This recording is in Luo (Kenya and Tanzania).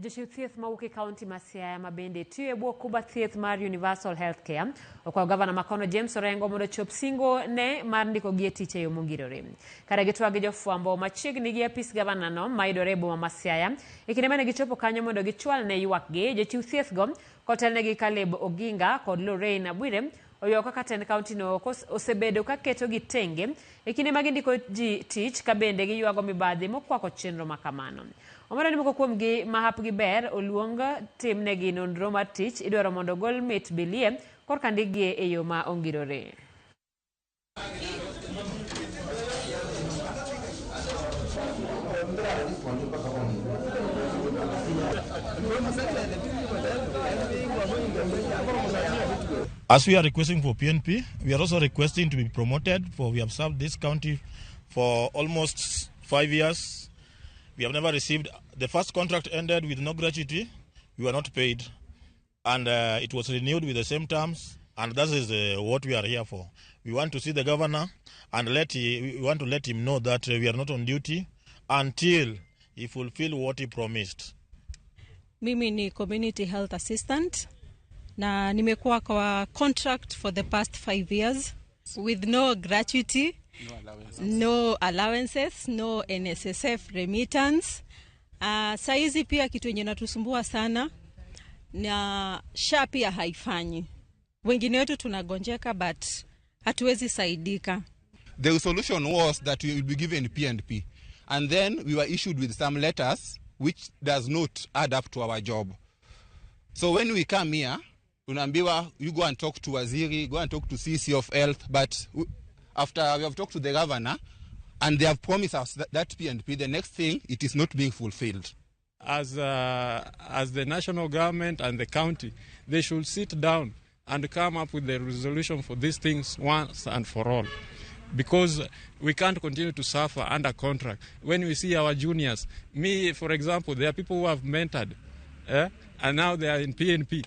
Jochiw thieth mawuok e kaunti ma Siaya ma bende tiyo e bwo okumba thieth mar Universal Healthcare okwayo gavana ma kono James Orengo mondo ochop singo ne mar ndikogi e tich e yo mongirore. Kare gitwak gi jofwambo machiegni gi apis gavana no mayudore e boma ma Siaya e kinde mane gichopo kanyo mondo gichwal ne ywakgi, jochiw thieth go kotelnegi Caleb Oginga kod Lorraine Abwire oywak kaka tend kaunti no osebedo ka ketogi tenge e kinde ma gindiko ji tich ka bende giywago mibadhi mokwako chenro ma kamano. Omedo ni moko kuomgi ma hapgi ber oluong timnegi nonro mar tich idwaro mondo ogol mit bilie korka ndikgi e yo ma ongirore. As we are requesting for PNP, we are also requesting to be promoted, for we have served this county for almost 5 years. We have never received. The first contract ended with no gratuity. We were not paid. And it was renewed with the same terms. And that is what we are here for. We want to see the governor and we want to let him know that we are not on duty until he fulfill what he promised. Mimi ni community health assistant na nimekuwa kwa contract for the past 5 years with no gratuity, no allowances, no NSSF remittance. Saizi pia kitu yenye natusumbua sana na SHA pia haifanyi. Wengine wetu tunagonjeka but hatuwezi saidika. The solution was that we will be given P&P. And then we were issued with some letters which does not add up to our job. So when we come here, tunaambiwa you go and talk to Waziri, go and talk to CC of Health, but after we have talked to the governor and they have promised us that P&P, the next thing, it is not being fulfilled. As the national government and the county, they should sit down and come up with a resolution for these things once and for all. Because we can't continue to suffer under contract. When we see our juniors, me, for example, there are people who have mentored, and now they are in PNP.